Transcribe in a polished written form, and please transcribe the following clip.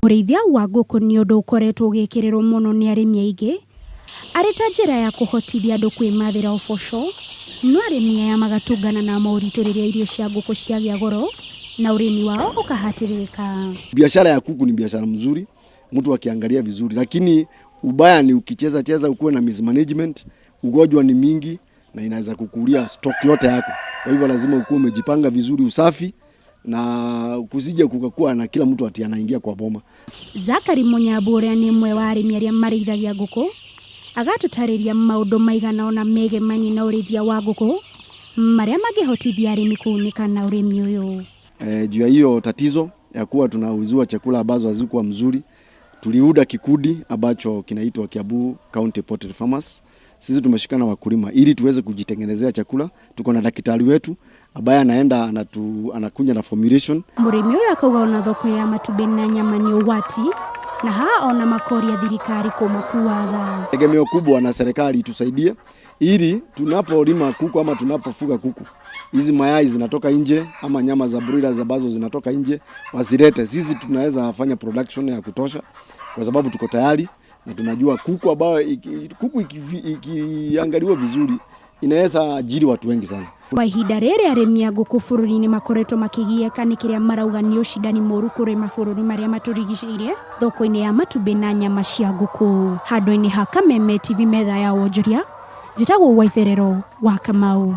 Ũrĩithia wa ngũkũ nĩ ũndũ ũkoretwo ũgĩkĩrĩrwo mũno nĩ arĩmi aingĩ arĩ ta njĩra ya kũhotithia andũ kwĩmathĩra ũboco, no arĩmi aya magatũngana na moritũ rĩrĩa irio cia ngũkũ ciagĩa goro na ũrĩmi wao ũkahatĩrĩrĩka. Biashara ya kuku ni biashara mzuri, mtu akiangalia vizuri, lakini ubaya ni ukicheza cheza ukuwe na mismanagement, ugonjwa ni mingi na inaweza kukulia stock yote yako. Kwa hivyo lazima ukuwe umejipanga vizuri, usafi na kusije kukakuwa na kila mtu ati anaingia kwa boma. Zakari Mũnyambu ũrĩa nĩ ũmwe wa arĩmi arĩa marĩithagia ngũkũ agatũtarĩria maũndũ maigana ũna megemainie na ũrĩithia wa ngũkũ marĩa mangĩhotithia arĩmi kũgunĩka na ũrĩmi ũyũ. Juu ya hiyo tatizo ya kuwa tunauziwa chakula ambazo hazikuwa mzuri, tuliunda kikundi ambacho kinaitwa Kiambu County Poultry Farmers. Sisi tumeshikana wakulima ili tuweze kujitengenezea chakula. Tuko na daktari wetu ambaye anaenda anakuja na formulation. Mũrĩmi ũyũ akauga ona thoko ya matumbĩ na nyama nĩ ũgwati na haha ona makoria thirikari kũmakua tha. Tegemeo kubwa na serikali itusaidie ili tunapolima kuku ama tunapofuga kuku, hizi mayai zinatoka nje ama nyama za broilers ambazo zinatoka nje wasilete. Sisi tunaweza fanya production ya kutosha kwa sababu tuko tayari na tunajua kuku ambayo kuku ikiangaliwa vizuri inaweza ajiri watu wengi sana. Kwa ihinda rĩrĩ arĩmi a ngũkũ bũrũri-inĩ makoretwo makĩgiĩka nĩ kĩrĩa marauga nĩ ũcindani mũru kũrĩ mabũrũri marĩa matũrigicĩirie thoko-inĩ ya matumbĩ na nyama cia ngũkũ. Handũ-inĩ ha Kameme TV metha ya wonjoria, njĩtagwo Waitherero wa Kamau.